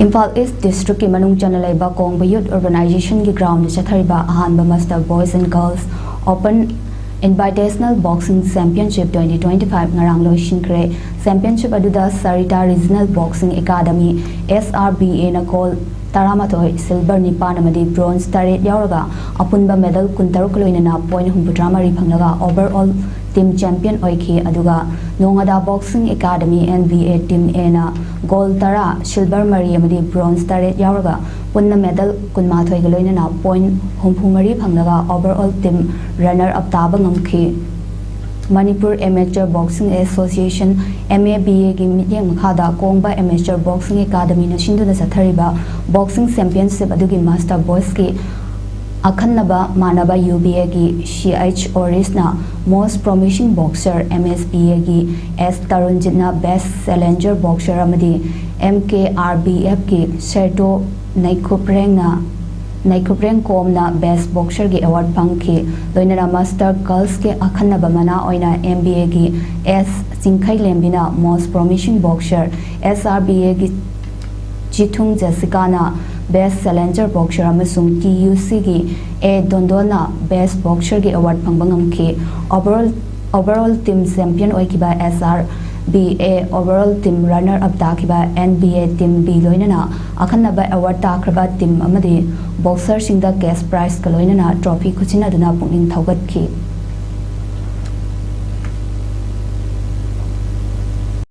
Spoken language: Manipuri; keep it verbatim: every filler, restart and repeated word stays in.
ꯏꯝꯐꯥꯜ ꯏꯁ ꯗꯤꯁꯇ꯭ꯔꯤꯛꯀꯤ ꯃꯅꯨꯡ ꯆꯟꯅ ꯂꯩꯕ ꯀꯣꯡꯕ ꯌꯨꯠ ꯑꯣꯔꯒꯅꯥꯏꯖꯦꯁꯟꯒꯤ ꯒ꯭ꯔꯥꯎꯟꯗ ꯆꯠꯊꯔꯤꯕ ꯑꯍꯥꯟꯕ master boys and girls open invitational boxing championship twenty twenty five ꯉꯔꯥꯡ ꯂꯣꯏꯁꯤꯟꯈ꯭ꯔꯦ꯫ ꯆꯦꯝꯄꯤꯌꯟꯁꯤꯞ ꯑꯗꯨꯗ Sarita regional boxing academy, S R B A ꯅ ꯒꯣꯜ ꯇꯔꯥꯃꯥꯊꯣꯏ, ꯁꯤꯜꯚꯔ ꯅꯤꯄꯥꯟ ꯑꯃꯗꯤ ꯕ꯭ꯔꯣꯟꯖ ꯇꯔꯦꯠ ꯌꯥꯎꯔꯒ ꯑꯄꯨꯟꯕ ꯃꯦꯗꯜ ꯀꯨꯟꯇꯔꯨꯛꯀ ꯂꯣꯏꯅꯅ ꯄꯣꯏꯟ ꯍꯨꯝꯐꯨꯇꯔꯥꯃꯔꯤ ꯐꯪꯂꯒ ꯑꯣꯚꯔ ꯑꯣꯜ ꯇꯤꯝ ꯆꯦꯝꯄꯤꯌꯟ ꯑꯣꯏꯈꯤ꯫ ꯑꯗꯨꯒ Nongada boxing academy, N B A team Aꯅ ꯒꯣꯜ ꯇꯔꯥ, ꯁꯤꯜꯚꯔ ꯃꯔꯤ ꯑꯃꯗꯤ ꯕ꯭ꯔꯣꯟꯖ ꯇꯔꯦꯠ ꯌꯥꯎꯔꯒ ꯄꯨꯟꯅ ꯃꯦꯗꯜ ꯀꯨꯟꯃꯥꯊꯣꯏꯒ ꯂꯣꯏꯅꯅ ꯄꯣꯏꯟ ꯍꯨꯝꯐꯨ ꯃꯔꯤ ꯐꯪꯂꯒ overall team runner up ꯇꯥꯕ ꯉꯝꯈꯤ꯫ Manipur Amateur Boxing Association, M A B A ꯒꯤ ꯃꯤꯠꯌꯦꯡ ꯃꯈꯥꯗ ꯀꯣꯡꯕ ꯑꯦꯃꯦꯆꯔ ꯕꯣꯛꯁꯤꯡ ꯑꯦꯀꯥꯗꯃꯤꯅ ꯁꯤꯟꯗꯨꯅ ꯆꯠꯊꯔꯤꯕ ꯕꯣꯛꯁꯤꯡ ꯆꯦꯝꯄꯤꯌꯟꯁꯤꯞ ꯑꯗꯨꯒꯤ ꯃꯥꯁꯇꯔ ꯕꯣꯏꯁꯀꯤ ꯑꯈꯟꯅꯕ ꯃꯥꯟꯅꯕ U B A ꯒꯤ C H ꯑꯣꯔꯤꯁꯅ most promising boxer, M S B A ꯒꯤ S ꯇꯔꯨꯟꯖꯤꯠꯅ ꯕꯦꯁ ꯆꯦꯂꯦꯟꯖꯔ ꯕꯣꯛꯁꯔ ꯑꯃꯗꯤ M K R B F ꯀꯤ ꯁꯦꯔꯇꯣ ꯅꯩꯈꯨꯞꯔꯦꯡꯅ, ꯅꯩꯈꯨꯞꯔꯦꯡ ꯀꯣꯝꯅ ꯕꯦꯁ ꯕꯣꯛꯁꯔꯒꯤ ꯑꯦꯋꯥꯔꯗ ꯐꯪꯈꯤ꯫ ꯂꯣꯏꯅꯅ ꯃꯥꯁꯇꯔ ꯒꯔꯜꯁꯀꯤ ꯑꯈꯟꯅꯕ ꯃꯅꯥ ꯑꯣꯏꯅ M B A ꯒꯤ S ꯆꯤꯡꯈꯩꯂꯦꯝꯕꯤꯅ most promising boxer, S R B A ꯒꯤ ꯆꯤꯊꯨꯡ ꯖꯦꯁꯤꯀꯥꯅ ꯕꯦꯁ ꯆꯦꯂꯦꯟꯖꯔ ꯕꯣꯛꯁꯔ ꯑꯃꯁꯨꯡ T U C ꯒꯤ A ꯗꯣꯟꯗꯣꯟꯅ ꯕꯦꯁ ꯕꯣꯛꯁꯔꯒꯤ ꯑꯦꯋꯥꯔꯗ ꯐꯪꯕ ꯉꯝꯈꯤ꯫ Overall, overall team champion ꯑꯣꯏꯈꯤꯕ S R B A, overall team runner up ꯇꯥꯈꯤꯕ N B A ꯇꯤꯝ B ꯂꯣꯏꯅꯅ ꯑꯈꯟꯅꯕ ꯑꯦꯋꯥꯔꯗ ꯇꯥꯈ꯭ꯔꯕ ꯇꯤꯝ ꯑꯃꯗꯤ ꯕꯣꯛꯁꯔꯁꯤꯡꯗ ꯀꯦꯁ ꯄ꯭ꯔꯥꯏꯖꯀ ꯂꯣꯏꯅꯅ ꯇ꯭ꯔꯣꯐꯤ ꯈꯨꯠꯁꯤꯟꯅꯗꯨꯅ ꯄꯨꯛꯅꯤꯡ ꯊꯧꯒꯠꯈꯤ꯫